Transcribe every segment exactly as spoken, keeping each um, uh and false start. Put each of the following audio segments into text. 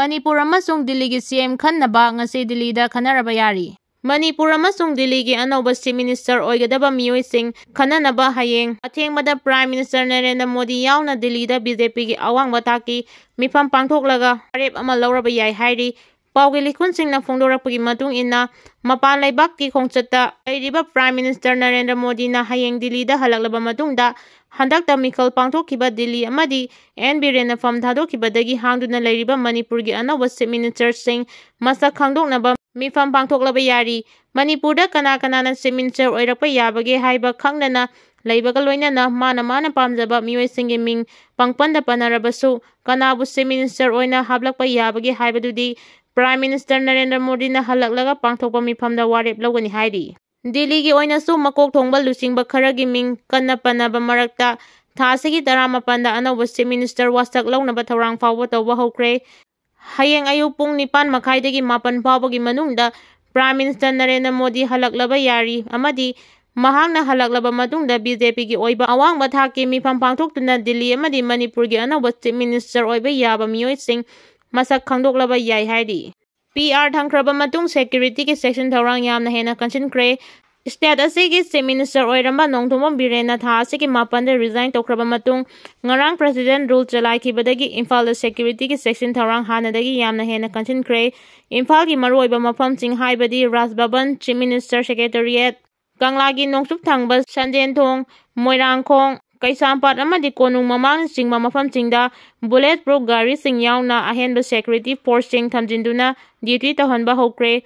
ꯃꯅꯤꯄꯨꯔ ꯑꯃꯁꯨꯡ ꯗꯤꯜꯂꯤꯒꯤ ꯁꯤ ꯑꯦꯝ ꯈꯟꯅꯕ ꯉꯁꯤ ꯗꯤꯜꯂꯤꯗ ꯈꯟꯅꯔꯕ ꯌꯥꯔꯤ꯫ ꯃꯅꯤꯄꯨꯔ ꯑꯃꯁꯨꯡ ꯗꯤꯜꯂꯤꯒꯤ ꯑꯅꯧꯕ Chief Minister ꯑꯣꯏꯒꯗꯕ ꯃꯤꯑꯣꯏꯁꯤꯡ ꯈꯟꯅꯅꯕ ꯍꯌꯦꯡ ꯑꯊꯦꯡꯕꯗ Prime Minister ꯅꯔꯦꯟꯗ꯭ꯔ ꯃꯣꯗꯤ ꯌꯥꯎꯅ ꯗꯤꯜꯂꯤꯗ BJPꯒꯤ ꯑꯋꯥꯡꯕ ꯊꯥꯛꯀꯤ ꯃꯤꯐꯝ ꯄꯥꯡꯊꯣꯛꯂꯒ ꯋꯥꯔꯦꯞ ꯑꯃ ꯂꯧꯔꯕ ꯌꯥꯏ ꯍꯥꯏꯔꯤ꯫ ꯄꯥꯎꯒꯤ ꯂꯤꯈꯨꯟꯁꯤꯡꯅ ꯐꯣꯡꯗꯣꯔꯛꯄꯒꯤ ꯃꯇꯨꯡ ꯏꯟꯅ, ꯃꯄꯥꯟ ꯂꯩꯕꯥꯛꯀꯤ ꯈꯣꯡꯆꯠꯇ ꯂꯩꯔꯤꯕ Prime Minister ꯅꯔꯦꯟꯗ꯭ꯔ ꯃꯣꯗꯤꯅ ꯍꯌꯦꯡ ꯗꯤꯜꯂꯤꯗ ꯍꯜꯂꯛꯂꯕ ꯃꯇꯨꯡꯗ, ꯍꯟꯗꯛꯇ ꯃꯤꯈꯜ ꯄꯥꯡꯊꯣꯛꯈꯤꯕ ꯗꯤꯜꯂꯤ ꯑꯃꯗꯤ ꯑꯦꯟ ꯕꯤꯔꯦꯟꯅ ꯐꯝ ꯊꯥꯗꯣꯛꯈꯤꯕꯗꯒꯤ ꯍꯥꯡꯗꯨꯅ ꯂꯩꯔꯤꯕ ꯃꯅꯤꯄꯨꯔꯒꯤ ꯑꯅꯧꯕ Chief Ministerꯁꯤꯡ ꯃꯁꯛ ꯈꯪꯗꯣꯛꯅꯕ ꯃꯤꯐꯝ ꯄꯥꯡꯊꯣꯛꯂꯕ ꯌꯥꯔꯤ꯫ ꯃꯅꯤꯄꯨꯔꯗ ꯀꯅꯥ ꯀꯅꯥꯅ Chief Minister ꯑꯣꯏꯔꯛꯄ ꯌꯥꯕꯒꯦ ꯍꯥꯏꯕ ꯈꯪꯗꯅ ꯂꯩꯕꯒ ꯂꯣꯏꯅꯅ, ꯃꯥꯅ ꯃꯥꯅ ꯄꯥꯝꯖꯕ ꯃꯤꯑꯣꯏꯁꯤꯡꯒꯤ ꯃꯤꯡ ꯄꯪꯄꯟꯗ ꯄꯟꯅꯔꯕꯁꯨ, ꯀꯅꯥꯕꯨ Chief Minister ꯑꯣꯏꯅ ꯍꯥꯞꯂꯛꯄ ꯌꯥꯕꯒꯦ ꯍꯥꯏꯕꯗꯨꯗꯤ Prime Minister ꯅꯔꯦꯟꯗ꯭ꯔ ꯃꯣꯗꯤꯅ ꯍꯜꯂꯛꯂꯒ ꯄꯥꯡꯊꯣꯛꯄ ꯃꯤꯐꯝꯗ ꯋꯥꯔꯦꯞ ꯂꯧꯒꯅꯤ ꯍꯥꯏꯔꯤ꯫ ꯗꯤꯜꯂꯤꯒꯤ ꯑꯣꯏꯅꯁꯨ ꯃꯀꯣꯛ ꯊꯣꯡꯕ ꯂꯨꯆꯤꯡꯕ ꯈꯔꯒꯤ ꯃꯤꯡ ꯀꯟꯅ ꯄꯟꯅꯕ ꯃꯔꯛꯇ, ꯊꯥ ꯑꯁꯤꯒꯤ ꯇꯔꯥꯃꯥꯄꯟꯗ ꯑꯅꯧꯕ Chief Minister ꯋꯥꯁꯛ ꯂꯧꯅꯕ ꯊꯧꯔꯥꯡ ꯐꯥꯎꯕ ꯇꯧꯕ ꯍꯧꯈ꯭ꯔꯦ꯫ ꯍꯌꯦꯡ ꯑꯌꯨꯛ ꯄꯨꯡ ꯅꯤꯄꯥꯟ ꯃꯈꯥꯏꯗꯒꯤ ꯃꯥꯄꯟ ꯐꯥꯎꯕꯒꯤ ꯃꯅꯨꯡꯗ Prime Minister ꯅꯔꯦꯟꯗ꯭ꯔ ꯃꯣꯗꯤ ꯍꯜꯂꯛꯂꯕ ꯌꯥꯔꯤ ꯑꯃꯗꯤ ꯃꯍꯥꯛꯅ ꯍꯜꯂꯛꯂꯕ ꯃꯇꯨꯡꯗ BJPꯒꯤ ꯑꯣꯏꯕ ꯑꯋꯥꯡꯕ ꯊꯥꯛꯀꯤ ꯃꯤꯐꯝ ꯄꯥꯡꯊꯣꯛꯇꯨꯅ ꯗꯤꯜꯂꯤ ꯑꯃꯗꯤ ꯃꯅꯤꯄꯨꯔꯒꯤ ꯑꯅꯧꯕ Chief Minister ꯑꯣꯏꯕ ꯌꯥꯕ ꯃꯤꯑꯣꯏꯁꯤꯡ ꯃꯁꯛ ꯈꯪꯗꯣꯛꯂꯕ ꯌꯥꯏ ꯍꯥꯏꯔꯤ꯫ ꯄꯤ ꯑꯥꯔ ꯊꯝꯈ꯭ꯔꯕ ꯃꯇꯨꯡ securityꯒꯤ ꯆꯦꯛꯁꯤꯟ ꯊꯧꯔꯥꯡ ꯌꯥꯝꯅ ꯍꯦꯟꯅ ꯀꯟꯁꯤꯟꯈ꯭ꯔꯦ꯫ State ꯑꯁꯤꯒꯤ Chief Minister ꯑꯣꯏꯔꯝꯕ ꯅꯣꯡꯊꯣꯝꯕꯝ ꯕꯤꯔꯦꯟꯅ ꯊꯥ ꯑꯁꯤꯒꯤ ꯃꯥꯄꯟꯗ resign ꯇꯧꯈ꯭ꯔꯕ ꯃꯇꯨꯡ, ꯉꯔꯥꯡ President rule ꯆꯂꯥꯏꯈꯤꯕꯗꯒꯤ ꯏꯝꯐꯥꯜꯗ securityꯒꯤ ꯆꯦꯛꯁꯤꯟ ꯊꯧꯔꯥꯡ ꯍꯥꯟꯅꯗꯒꯤ ꯌꯥꯝꯅ ꯍꯦꯟꯅ ꯀꯟꯁꯤꯟꯈ꯭ꯔꯦ꯫ ꯏꯝꯐꯥꯜꯒꯤ ꯃꯔꯨꯑꯣꯏꯕ ꯃꯐꯝꯁꯤꯡ ꯍꯥꯏꯕꯗꯤ ꯔꯥꯖ ꯚꯕꯟ, Chief Minister Secretariat, ꯀꯪꯂꯥꯒꯤ ꯅꯣꯡꯆꯨꯞ ꯊꯪꯕ ꯁꯟꯖꯦꯟꯊꯣꯡ, ꯃꯣꯏꯔꯥꯡꯈꯣꯡ, ꯀꯩꯁꯥꯝꯄꯥꯠ ꯑꯃꯗꯤ ꯀꯣꯅꯨꯡ ꯃꯃꯥꯡꯅꯆꯤꯡꯕ ꯃꯐꯝꯁꯤꯡꯗ bullet proof ꯒꯥꯔꯤꯁꯤꯡ ꯌꯥꯎꯅ ꯑꯍꯦꯟꯕ security forceꯁꯤꯡ ꯊꯝꯖꯤꯟꯗꯨꯅ duty ꯇꯧꯍꯟꯕ ꯍꯧꯈ꯭ꯔꯦ꯫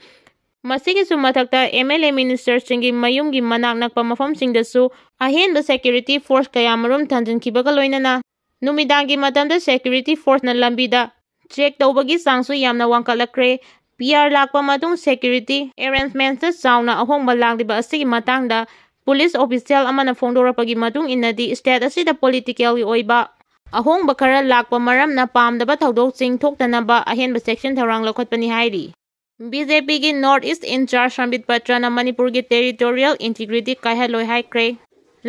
ꯃꯁꯤꯒꯤꯁꯨ ꯃꯊꯛꯇ MLA ministerꯁꯤꯡꯒꯤ ꯃꯌꯨꯝꯒꯤ ꯃꯅꯥꯛ ꯅꯛꯄ ꯃꯐꯝꯁꯤꯡꯗꯁꯨ ꯑꯍꯦꯟꯕ security force ꯀꯌꯥꯃꯔꯨꯝ ꯊꯝꯖꯤꯟꯈꯤꯕꯒ ꯂꯣꯏꯅꯅ ꯅꯨꯃꯤꯗꯥꯡꯒꯤ ꯃꯇꯝꯗ security forceꯅ ꯂꯝꯕꯤꯗ check ꯇꯧꯕꯒꯤ ꯆꯥꯡꯁꯨ ꯌꯥꯝꯅ ꯋꯥꯡꯈꯠꯂꯛꯈ꯭ꯔꯦ꯫ ꯄꯤ ꯑꯥꯔ ꯂꯥꯛꯄ ꯃꯇꯨꯡ security arrangementsꯇ ꯆꯥꯎꯅ ꯑꯍꯣꯡꯕ ꯂꯥꯛꯂꯤꯕ ꯑꯁꯤꯒꯤ ꯃꯇꯥꯡꯗ police official ꯑꯃꯅ ꯐꯣꯡꯗꯣꯔꯛꯄꯒꯤ ꯃꯇꯨꯡ ꯏꯟꯅꯗꯤ, state ꯑꯁꯤꯗ politicalꯒꯤ ꯑꯣꯏꯕ ꯑꯍꯣꯡꯕ ꯈꯔ ꯂꯥꯛꯄ ꯃꯔꯝꯅ ꯄꯥꯝꯗꯕ ꯊꯧꯗꯣꯛꯁꯤꯡ ꯊꯣꯛꯇꯅꯕ ꯑꯍꯦꯟꯕ ꯆꯦꯛꯁꯤꯟ ꯊꯧꯔꯥꯡ ꯂꯧꯈꯠꯄꯅꯤ ꯍꯥꯏꯔꯤ꯫ BJPꯒꯤ North East in-charge ꯁꯝꯕꯤꯠ ꯄꯇ꯭ꯔꯅ ꯃꯅꯤꯄꯨꯔꯒꯤ territorial integrity ꯀꯥꯏꯍꯜꯂꯣꯏ ꯍꯥꯏꯈ꯭ꯔꯦ꯫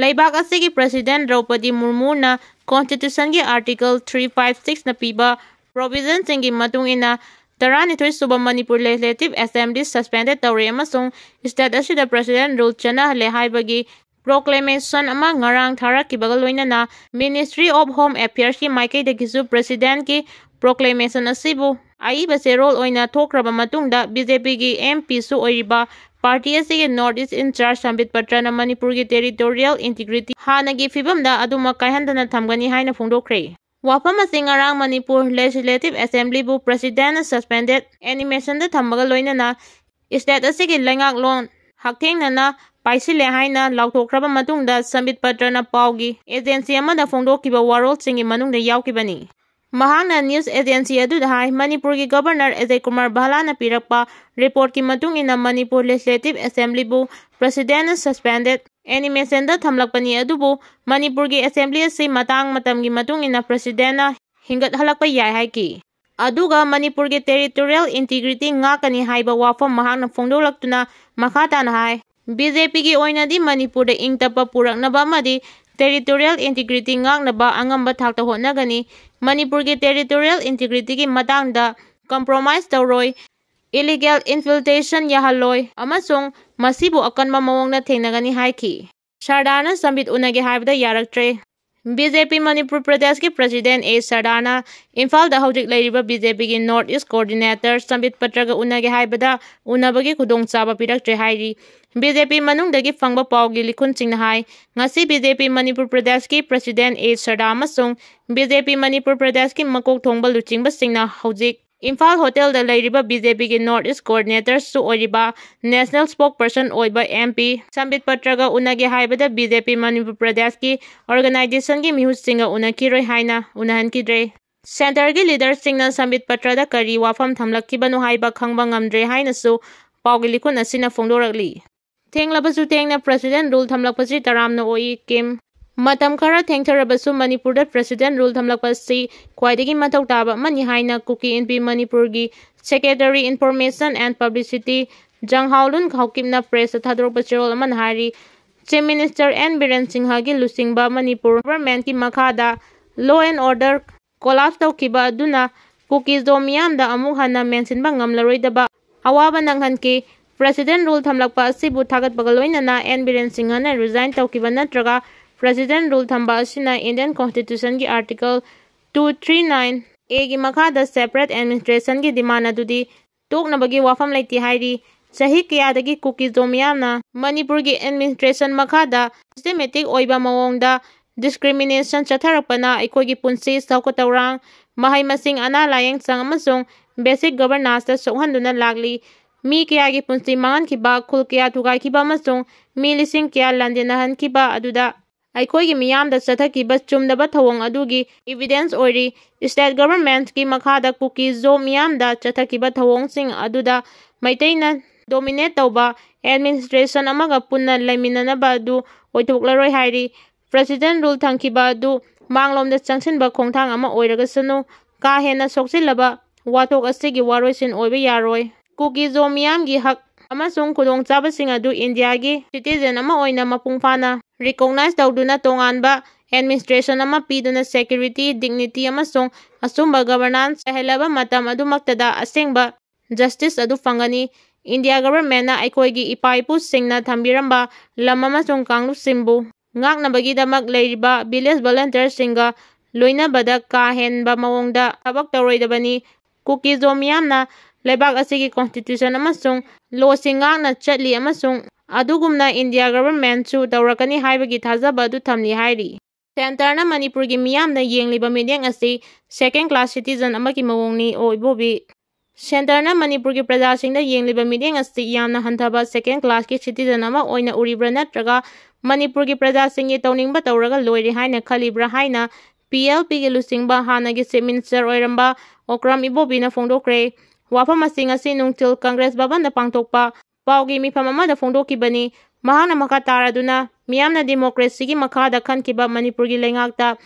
ꯂꯩꯕꯥꯛ ꯑꯁꯤꯒꯤ President ꯗ꯭ꯔꯧꯄꯗꯤ ꯃꯨꯔꯃꯨꯅ Constitutionꯒꯤ Article three five sixꯅ ꯄꯤꯕ provisionꯁꯤꯡꯒꯤ ꯃꯇꯨꯡ ꯏꯟꯅ ꯇꯔꯥꯅꯤꯊꯣꯏ ꯁꯨꯕ ꯃꯅꯤꯄꯨꯔ Legislative Assembly suspended ꯇꯧꯔꯦ ꯑꯃꯁꯨꯡ state ꯑꯁꯤꯗ President Rule ꯆꯠꯅꯍꯜꯂꯦ ꯍꯥꯏꯕꯒꯤ proclamation ꯑꯃ ꯉꯔꯥꯡ ꯊꯥꯔꯛꯈꯤꯕꯒ ꯂꯣꯏꯅꯅ Ministry of Home Affairsꯀꯤ ꯃꯥꯏꯀꯩꯗꯒꯤꯁꯨ Presidentꯀꯤ proclamation ꯑꯁꯤꯕꯨ ꯑꯏꯕ ꯆꯦꯔꯣꯜ ꯑꯣꯏꯅ ꯊꯣꯛꯈ꯭ꯔꯕ ꯃꯇꯨꯡꯗ BJPꯒꯤ MPꯁꯨ ꯑꯣꯏꯔꯤꯕ party ꯑꯁꯤꯒꯤ North East in charge ꯁꯝꯕꯤꯠ ꯄꯇ꯭ꯔꯅ ꯃꯅꯤꯄꯨꯔꯒꯤ territorial integrity ꯍꯥꯟꯅꯒꯤ ꯐꯤꯕꯝꯗ ꯑꯗꯨꯃꯛ ꯀꯥꯏꯍꯟꯗꯅ ꯊꯝꯒꯅꯤ ꯍꯥꯏꯅ ꯐꯣꯡꯗꯣꯛꯈ꯭ꯔꯦ꯫ ꯋꯥꯐꯝ ꯑꯁꯤ ꯉꯔꯥꯡ ꯃꯅꯤꯄꯨꯔ Legislative Assemblyꯕꯨ Presidentꯅ suspended animationꯗ ꯊꯝꯕꯒ ꯂꯣꯏꯅꯅ state ꯑꯁꯤꯒꯤ ꯂꯩꯉꯥꯛꯂꯣꯟ ꯍꯛꯊꯦꯡꯅꯅ ꯄꯥꯏꯁꯤꯜꯂꯦ ꯍꯥꯏꯅ ꯂꯥꯎꯊꯣꯛꯈ꯭ꯔꯕ ꯃꯇꯨꯡꯗ ꯁꯝꯕꯤꯠ ꯄꯇ꯭ꯔꯅ ꯄꯥꯎꯒꯤ agency ꯑꯃꯗ ꯐꯣꯡꯗꯣꯛꯈꯤꯕ ꯋꯥꯔꯣꯜꯁꯤꯡꯒꯤ ꯃꯅꯨꯡꯗ ꯌꯥꯎꯈꯤꯕꯅꯤ꯫ ꯃꯍꯥꯛꯅ news agency ꯑꯗꯨꯗ ꯍꯥꯏ, ꯃꯅꯤꯄꯨꯔꯒꯤ Governor ꯑꯖꯌ ꯀꯨꯃꯥꯔ ꯚꯜꯂꯥꯅ ꯄꯤꯔꯛꯄ reportꯀꯤ ꯃꯇꯨꯡ ꯏꯟꯅ ꯃꯅꯤꯄꯨꯔ Legislative Assemblyꯕꯨ Presidentꯅ suspended animationꯗ ꯊꯝꯂꯛꯄꯅꯤ, ꯑꯗꯨꯕꯨ ꯃꯅꯤꯄꯨꯔꯒꯤ Assembly ꯑꯁꯤ ꯃꯇꯥꯡ ꯃꯇꯝꯒꯤ ꯃꯇꯨꯡ ꯏꯟꯅ Presidentꯅ ꯍꯤꯡꯒꯠꯍꯜꯂꯛꯄ ꯌꯥꯏ ꯍꯥꯏꯈꯤ꯫ ꯑꯗꯨꯒ ꯃꯅꯤꯄꯨꯔꯒꯤ territorial integrity ꯉꯥꯛꯀꯅꯤ ꯍꯥꯏꯕ ꯋꯥꯐꯝ ꯃꯍꯥꯛꯅ ꯐꯣꯡꯗꯣꯛꯂꯛꯇꯨꯅ ꯃꯈꯥ ꯇꯥꯅ ꯍꯥꯏ, BJPꯒꯤ ꯑꯣꯏꯅꯗꯤ ꯃꯅꯤꯄꯨꯔꯗ ꯏꯪ ꯇꯞꯄ ꯄꯨꯔꯛꯅꯕ ꯑꯃꯗꯤ territorial integrity ꯉꯥꯛꯅꯕ ꯑꯉꯝꯕ ꯊꯥꯛꯇ ꯍꯣꯠꯅꯒꯅꯤ꯫ ꯃꯅꯤꯄꯨꯔꯒꯤ territorial integrityꯒꯤ ꯃꯇꯥꯡꯗ compromise ꯇꯧꯔꯣꯏ, illegal infiltration ꯌꯥꯍꯜꯂꯣꯏ ꯑꯃꯁꯨꯡ ꯃꯁꯤꯕꯨ ꯑꯀꯟꯕ ꯃꯑꯣꯡꯗ ꯊꯦꯡꯅꯒꯅꯤ ꯍꯥꯏꯈꯤ꯫ ꯁꯔꯗꯥꯔꯅ ꯁꯝꯕꯤꯠ ꯎꯅꯒꯦ ꯍꯥꯏꯕꯗ ꯌꯥꯔꯛꯇ꯭ꯔꯦ꯫ BJP ꯃꯅꯤꯄꯨꯔ ꯄ꯭ꯔꯗꯦꯁꯀꯤ President ꯑꯦ ꯁꯔꯗꯥꯔꯅ ꯏꯝꯐꯥꯜꯗ ꯍꯧꯖꯤꯛ ꯂꯩꯔꯤꯕ BJPꯒꯤ North East Coordinator ꯁꯝꯕꯤꯠ ꯄꯇ꯭ꯔꯒ ꯎꯅꯒꯦ ꯍꯥꯏꯕꯗ ꯎꯅꯕꯒꯤ ꯈꯨꯗꯣꯡꯆꯥꯕ ꯄꯤꯔꯛꯇ꯭ꯔꯦ ꯍꯥꯏꯔꯤ꯫ BJP ꯃꯅꯨꯡꯗꯒꯤ ꯐꯪꯕ ꯄꯥꯎꯒꯤ ꯂꯤꯈꯨꯟꯁꯤꯡꯅ ꯍꯥꯏ, ꯉꯁꯤ BJP ꯃꯅꯤꯄꯨꯔ ꯄ꯭ꯔꯗꯦꯁꯀꯤ President ꯑꯦ ꯁꯔꯗꯥꯔ ꯑꯃꯁꯨꯡ BJP ꯃꯅꯤꯄꯨꯔ ꯄ꯭ꯔꯗꯦꯁꯀꯤ ꯃꯀꯣꯛ ꯊꯣꯡꯕ ꯂꯨꯆꯤꯡꯕꯁꯤꯡꯅ ꯍꯧꯖꯤꯛ ꯏꯝꯐꯥꯜ ꯍꯣꯇꯦꯜꯗ ꯂꯩꯔꯤꯕ BJPꯒꯤ North East Coordinatorꯁꯨ ꯑꯣꯏꯔꯤꯕ National Spokesperson ꯑꯣꯏꯕ MP ꯁꯝꯕꯤꯠ ꯄꯇ꯭ꯔꯒ ꯎꯅꯒꯦ ꯍꯥꯏꯕꯗ BJP ꯃꯅꯤꯄꯨꯔ ꯄ꯭ꯔꯗꯦꯁꯀꯤ organizationꯒꯤ ꯃꯤꯍꯨꯠꯁꯤꯡꯒ ꯎꯅꯈꯤꯔꯣꯏ ꯍꯥꯏꯅ ꯎꯅꯍꯟꯈꯤꯗ꯭ꯔꯦ꯫ Centreꯒꯤ leaderꯁꯤꯡꯅ ꯁꯝꯕꯤꯠ ꯄꯇ꯭ꯔꯗ ꯀꯔꯤ ꯋꯥꯐꯝ ꯊꯝꯂꯛꯈꯤꯕꯅꯣ ꯍꯥꯏꯕ ꯈꯪꯕ ꯉꯝꯗ꯭ꯔꯦ ꯍꯥꯏꯅꯁꯨ ꯄꯥꯎꯒꯤ ꯂꯤꯈꯨꯟ ꯑꯁꯤꯅ ꯐꯣꯡꯗꯣꯔꯛꯂꯤ꯫ ꯊꯦꯡꯂꯕꯁꯨ ꯊꯦꯡꯅ President Rule ꯊꯝꯂꯛꯄꯁꯤ ꯇꯔꯥꯝꯅ ꯑꯣꯛꯏ, ꯀꯤꯝ꯫ ꯃꯇꯝ ꯈꯔ ꯊꯦꯡꯊꯔꯕꯁꯨ ꯃꯅꯤꯄꯨꯔꯗ President Rule ꯊꯝꯂꯛꯄꯁꯤ ꯈ꯭ꯋꯥꯏꯗꯒꯤ ꯃꯊꯧ ꯇꯥꯕ ꯑꯃꯅꯤ ꯍꯥꯏꯅ ꯀꯨꯀꯤ ꯏꯟꯄꯤ ꯃꯅꯤꯄꯨꯔꯒꯤ Secretary Information and Publicity ꯖꯪꯍꯥꯎꯂꯨꯟ ꯈꯥꯎꯀꯤꯞꯅ pressꯇ ꯊꯥꯗꯣꯔꯛꯄ ꯆꯦꯔꯣꯜ ꯑꯃꯅ ꯍꯥꯏꯔꯤ꯫ Chief Minister ꯑꯦꯟ ꯕꯤꯔꯦꯟ ꯁꯤꯡꯍꯒꯤ ꯂꯨꯆꯤꯡꯕ ꯃꯅꯤꯄꯨꯔ governmentꯀꯤ ꯃꯈꯥꯗ law and order collapse ꯇꯧꯈꯤꯕ ꯑꯗꯨꯅ ꯀꯨꯀꯤꯖꯣ ꯃꯤꯌꯥꯝꯗ ꯑꯃꯨꯛ ꯍꯟꯅ ꯃꯦꯟꯁꯤꯟꯕ ꯉꯝꯂꯔꯣꯏꯗꯕ ꯑꯋꯥꯕ ꯅꯪꯍꯟꯈꯤ꯫ President rule ꯊꯝꯂꯛꯄ ꯑꯁꯤꯕꯨ ꯊꯥꯒꯠꯄꯒ ꯂꯣꯏꯅꯅ ꯑꯦꯟ ꯕꯤꯔꯦꯟ ꯁꯤꯡꯍꯅ resign ꯇꯧꯈꯤꯕ ꯅꯠꯇ꯭ꯔꯒ President rule ꯊꯝꯕ ꯑꯁꯤꯅ Indian Constitution ꯒꯤ Article two three nine A ꯒꯤ ꯃꯈꯥꯗ separate administration ꯒꯤ demand ꯑꯗꯨꯗꯤ ꯇꯣꯛꯅꯕꯒꯤ ꯋꯥꯐꯝ ꯂꯩꯇꯦ ꯍꯥꯏꯔꯤ꯫ ꯆꯍꯤ ꯀꯌꯥꯗꯒꯤ ꯀꯨꯀꯤꯖꯣ ꯃꯤꯌꯥꯝꯅ ꯃꯅꯤꯄꯨꯔꯒꯤ administration ꯃꯈꯥꯗ systematic ꯑꯣꯏꯕ ꯃꯑꯣꯡꯗ discrimination ꯆꯠꯊꯔꯛꯄꯅ ꯑꯩꯈꯣꯏꯒꯤ ꯄꯨꯟꯁꯤ, ꯆꯥꯎꯈꯠ ꯊꯧꯔꯥꯡ, ꯃꯍꯩ ꯃꯁꯤꯡ, ꯑꯅꯥ ꯂꯥꯌꯦꯡ ꯁꯪ ꯑꯃꯁꯨꯡ basic governance ꯇ ꯁꯣꯛꯍꯟꯗꯨꯅ ꯂꯥꯛꯂꯤ꯫ ꯃꯤ ꯀꯌꯥꯒꯤ ꯄꯨꯟꯁꯤ ꯃꯥꯡꯍꯟꯈꯤꯕ, ꯈꯨꯜ ꯀꯌꯥ ꯊꯨꯒꯥꯏꯈꯤꯕ ꯑꯃꯁꯨꯡ ꯃꯤ ꯂꯤꯁꯤꯡ ꯀꯌꯥ ꯂꯥꯟꯗꯦꯟꯅꯍꯟꯈꯤꯕ ꯑꯗꯨꯗ ꯑꯩꯈꯣꯏꯒꯤ ꯃꯤꯌꯥꯝꯗ ꯆꯠꯊꯈꯤꯕ ꯆꯨꯝꯗꯕ ꯊꯧꯑꯣꯡ ꯑꯗꯨꯒꯤ evidence ꯑꯣꯏꯔꯤ꯫ State government ꯀꯤ ꯃꯈꯥꯗ ꯀꯨꯀꯤꯖꯣ ꯃꯤꯌꯥꯝꯗ ꯆꯠꯊꯈꯤꯕ ꯊꯧꯑꯣꯡꯁꯤꯡ ꯑꯗꯨꯗ ꯃꯩꯇꯩꯅ dominate ꯇꯧꯕ administration ꯑꯃꯒ ꯄꯨꯟꯅ ꯂꯩꯃꯤꯟꯅꯅꯕ ꯑꯗꯨ ꯑꯣꯏꯊꯣꯛꯂꯔꯣꯏ ꯍꯥꯏꯔꯤ꯫ President rule ꯊꯝꯈꯤꯕ ꯑꯗꯨ ꯃꯥꯡꯂꯣꯝꯗ ꯆꯪꯁꯤꯟꯕ ꯈꯣꯡꯊꯥꯡ ꯑꯃ ꯑꯣꯏꯔꯒꯁꯅꯨ, ꯀꯥ ꯍꯦꯟꯅ ꯁꯣꯛꯆꯤꯜꯂꯕ ꯋꯥꯊꯣꯛ ꯑꯁꯤꯒꯤ ꯋꯥꯔꯣꯏꯁꯤꯟ ꯑꯣꯏꯕ ꯌꯥꯔꯣꯏ꯫ ꯀꯨꯀꯤꯖꯣ ꯃꯤꯌꯥꯝꯒꯤ ꯍꯛ ꯑꯃꯁꯨꯡ ꯈꯨꯗꯣꯡꯆꯥꯕꯁꯤꯡ ꯑꯗꯨ ꯏꯟꯗꯤꯌꯥꯒꯤ citizen ꯑꯃ ꯑꯣꯏꯅ ꯃꯄꯨꯡ ꯐꯥꯅ recognize ꯇꯧꯗꯨꯅ ꯇꯣꯉꯥꯟꯕ administration ꯑꯃ ꯄꯤꯗꯨꯅ security, dignity ꯑꯃꯁꯨꯡ ꯑꯆꯨꯝꯕ governance ꯂꯩꯍꯜꯂꯕ ꯃꯇꯝ ꯑꯗꯨꯃꯛꯇꯗ ꯑꯁꯦꯡꯕ justice ꯑꯗꯨ ꯐꯪꯒꯅꯤ꯫ India government ꯅ ꯑꯩꯈꯣꯏꯒꯤ ꯏꯄꯥ ꯏꯄꯨꯁꯤꯡꯅ ꯊꯝꯕꯤꯔꯝꯕ ꯂꯝ ꯑꯃꯁꯨꯡ ꯀꯥꯡꯂꯨꯞꯁꯤꯡꯕꯨ ꯉꯥꯛꯅꯕꯒꯤꯗꯃꯛ ꯂꯩꯔꯤꯕ village volunteer ꯁꯤꯡꯒ ꯂꯣꯏꯅꯕꯗ ꯀꯥ ꯍꯦꯟꯕ ꯃꯑꯣꯡꯗ ꯊꯕꯛ ꯇꯧꯔꯣꯏꯗꯕꯅꯤ꯫ ꯀꯨꯀꯤꯖꯣ ꯃꯤꯌꯥꯝꯅ ꯂꯩꯕꯥꯛ ꯑꯁꯤꯒꯤ constitution ꯑꯃꯁꯨꯡ law ꯁꯤꯡ ꯉꯥꯛꯅ ꯆꯠꯂꯤ ꯑꯃꯁꯨꯡ ꯑꯗꯨꯒꯨꯝꯅ India government ꯁꯨ ꯇꯧꯔꯛꯀꯅꯤ ꯍꯥꯏꯕꯒꯤ ꯊꯥꯖꯕ ꯑꯗꯨ ꯊꯝꯂꯤ ꯍꯥꯏꯔꯤ꯫ Centre ꯅ ꯃꯅꯤꯄꯨꯔꯒꯤ ꯃꯤꯌꯥꯝꯅ ꯌꯦꯡꯂꯤꯕ ꯃꯤꯠꯌꯦꯡ ꯑꯁꯤ second class citizen ꯑꯃꯒꯤ ꯃꯑꯣꯡꯅꯤ, ꯑꯣ ꯏꯕꯣꯕꯤ꯫ Centre ꯅ ꯃꯅꯤꯄꯨꯔꯒꯤ ꯄ꯭ꯔꯖꯥꯁꯤꯡꯗ ꯌꯦꯡꯂꯤꯕ ꯃꯤꯠꯌꯦꯡ ꯑꯁꯤ ꯌꯥꯝꯅ ꯍꯟꯊꯕ second class ꯀꯤ citizen ꯑꯃ ꯑꯣꯏꯅ ꯎꯔꯤꯕ꯭ꯔꯥ ꯅꯠꯇ꯭ꯔꯒ ꯃꯅꯤꯄꯨꯔꯒꯤ ꯄ꯭ꯔꯖꯥꯁꯤꯡꯒꯤ ꯇꯧꯅꯤꯡꯕ ꯇꯧꯔꯒ ꯂꯣꯏꯔꯦ ꯍꯥꯏꯅ ꯈꯜꯂꯤꯕ꯭ꯔꯥ ꯍꯥꯏꯅ P L P ꯒꯤ ꯂꯨꯆꯤꯡꯕ ꯍꯥꯟꯅꯒꯤ Chief Minister ꯑꯣꯏꯔꯝꯕ ꯑꯣꯀ꯭ꯔꯝ ꯏꯕꯣꯕꯤꯅ ꯐꯣꯡꯗꯣꯛꯈ꯭ꯔꯦ꯫ ꯋꯥꯐꯝ ꯑꯁꯤ ꯉꯁꯤ ꯅꯨꯡꯊꯤꯜ Congress ꯚꯕꯟꯗ ꯄꯥꯡꯊꯣꯛꯄ ꯄꯥꯎꯒꯤ ꯃꯤꯐꯝ ꯑꯃꯗ ꯐꯣꯡꯗꯣꯛꯈꯤꯕꯅꯤ꯫ ꯃꯍꯥꯛꯅ ꯃꯈꯥ ꯇꯥꯔꯗꯨꯅ ꯃꯤꯌꯥꯝꯅ democracy ꯒꯤ ꯃꯈꯥꯗ ꯈꯟꯈꯤꯕ ꯃꯅꯤꯄꯨꯔꯒꯤ ꯂꯩꯉꯥꯛꯇ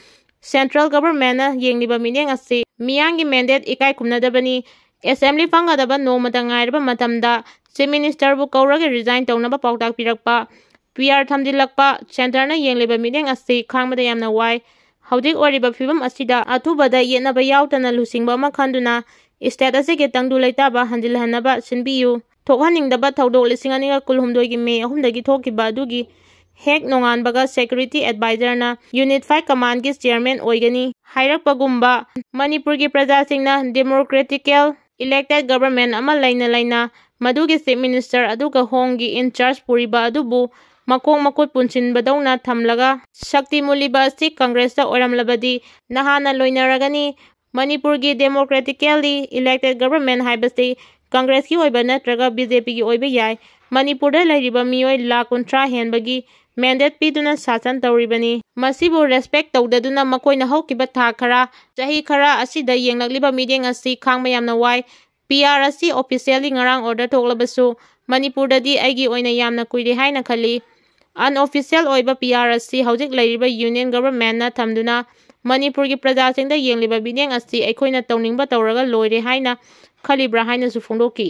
central government ꯅ ꯌꯦꯡꯂꯤꯕ ꯃꯤꯠꯌꯦꯡ ꯑꯁꯤ ꯃꯤꯌꯥꯝꯒꯤ mandate ꯏꯀꯥꯏ ꯈꯨꯝꯅꯗꯕꯅꯤ꯫ Assembly ꯐꯝꯒꯗꯕ ꯅꯣꯡꯃꯇ ꯉꯥꯏꯔꯕ ꯃꯇꯝꯗ Chief Minister ꯕꯨ ꯀꯧꯔꯒ resign ꯇꯧꯅꯕ ꯄꯥꯎꯇꯥꯛ ꯄꯤꯔꯛꯄ, P R ꯊꯝꯖꯤꯜꯂꯛꯄ, centre ꯅ ꯌꯦꯡꯂꯤꯕ ꯃꯤꯠꯌꯦꯡ ꯑꯁꯤ ꯈꯥꯡꯕꯗ ꯌꯥꯝꯅ ꯋꯥꯏ꯫ ꯍꯧꯖꯤꯛ ꯑꯣꯏꯔꯤꯕ ꯐꯤꯕꯝ ꯑꯁꯤꯗ ꯑꯊꯨꯕꯗ ꯌꯦꯠꯅꯕ ꯌꯥꯎꯗꯅ ꯂꯨꯆꯤꯡꯕ ꯑꯃ ꯈꯟꯗꯨꯅ state ꯑꯁꯤꯒꯤ ꯇꯪꯗꯨ ꯂꯩꯇꯥꯕ ꯍꯟꯖꯤꯜꯍꯟꯅꯕ ꯁꯤꯟꯕꯤꯌꯨ꯫ ꯊꯣꯛꯍꯟꯅꯤꯡꯗꯕ ꯊꯧꯗꯣꯛ ꯂꯤꯁꯤꯡ ꯑꯅꯤꯒ ꯀꯨꯟꯍꯨꯝꯗꯣꯏꯒꯤ May ꯑꯍꯨꯝꯗꯒꯤ ꯊꯣꯛꯈꯤꯕ ꯑꯗꯨꯒꯤ ꯍꯦꯛ ꯅꯣꯡꯉꯥꯟꯕꯒ security advisorꯅ Unified Commandꯀꯤ chairman ꯑꯣꯏꯒꯅꯤ ꯍꯥꯏꯔꯛꯄꯒꯨꯝꯕ, ꯃꯅꯤꯄꯨꯔꯒꯤ ꯄ꯭ꯔꯖꯥꯁꯤꯡꯅ democratical elected government ꯑꯃ ꯂꯩꯅ ꯂꯩꯅ ꯃꯗꯨꯒꯤ chief minister ꯑꯗꯨꯒ home ꯒꯤ in charge ꯄꯨꯔꯤꯕ ꯑꯗꯨꯕꯨ ꯃꯈꯣꯡ ꯃꯈꯨꯠ ꯄꯨꯟꯁꯤꯟꯕꯗꯧꯅ ꯊꯝꯂꯒ ꯁꯛꯇꯤ ꯃꯨꯜꯂꯤꯕ ꯑꯁꯤ Congressꯇ ꯑꯣꯏꯔꯝꯂꯕꯗꯤ ꯅꯍꯥꯟꯅ ꯂꯣꯏꯅꯔꯒꯅꯤ꯫ ꯃꯅꯤꯄꯨꯔꯒꯤ democratically elected government ꯍꯥꯏꯕꯁꯤ Congressꯀꯤ ꯑꯣꯏꯕ ꯅꯠꯇ꯭ꯔꯒ BJPꯒꯤ ꯑꯣꯏꯕ ꯌꯥꯏ꯫ ꯃꯅꯤꯄꯨꯔꯗ ꯂꯩꯔꯤꯕ ꯃꯤꯑꯣꯏ ꯂꯥꯈ ꯀꯨꯟꯊ꯭ꯔꯥ ꯍꯦꯟꯕꯒꯤ mandate ꯄꯤꯗꯨꯅ ꯁꯥꯁꯟ ꯇꯧꯔꯤꯕꯅꯤ꯫ ꯃꯁꯤꯕꯨ respect ꯇꯧꯗꯗꯨꯅ ꯃꯈꯣꯏꯅ ꯍꯧꯈꯤꯕ ꯊꯥ ꯈꯔ, ꯆꯍꯤ ꯈꯔ ꯑꯁꯤꯗ ꯌꯦꯡꯂꯛꯂꯤꯕ ꯃꯤꯠꯌꯦꯡ ꯑꯁꯤ ꯈꯥꯡꯕ ꯌꯥꯝꯅ ꯋꯥꯏ꯫ PR ꯑꯁꯤ officially ꯉꯔꯥꯡ order ꯊꯣꯛꯂꯕꯁꯨ ꯃꯅꯤꯄꯨꯔꯗꯗꯤ ꯑꯩꯒꯤ ꯑꯣꯏꯅ ꯌꯥꯝꯅ ꯀꯨꯏꯔꯦ ꯍꯥꯏꯅ ꯈꯜꯂꯤ꯫ Unofficial ꯑꯣꯏꯕ PR ꯑꯁꯤ ꯍꯧꯖꯤꯛ ꯂꯩꯔꯤꯕ union governmentꯅ ꯊꯝꯗꯨꯅ ꯃꯅꯤꯄꯨꯔꯒꯤ ꯄ꯭ꯔꯖꯥꯁꯤꯡꯗ ꯌꯦꯡꯂꯤꯕ ꯃꯤꯠꯌꯦꯡ ꯑꯁꯤ ꯑꯩꯈꯣꯏꯅ ꯇꯧꯅꯤꯡꯕ ꯇꯧꯔꯒ ꯂꯣꯏꯔꯦ ꯍꯥꯏꯅ ꯈꯜꯂꯤꯕ꯭ꯔꯥ ꯍꯥꯏꯅꯁꯨ ꯐꯣꯡꯗꯣꯛꯈꯤ꯫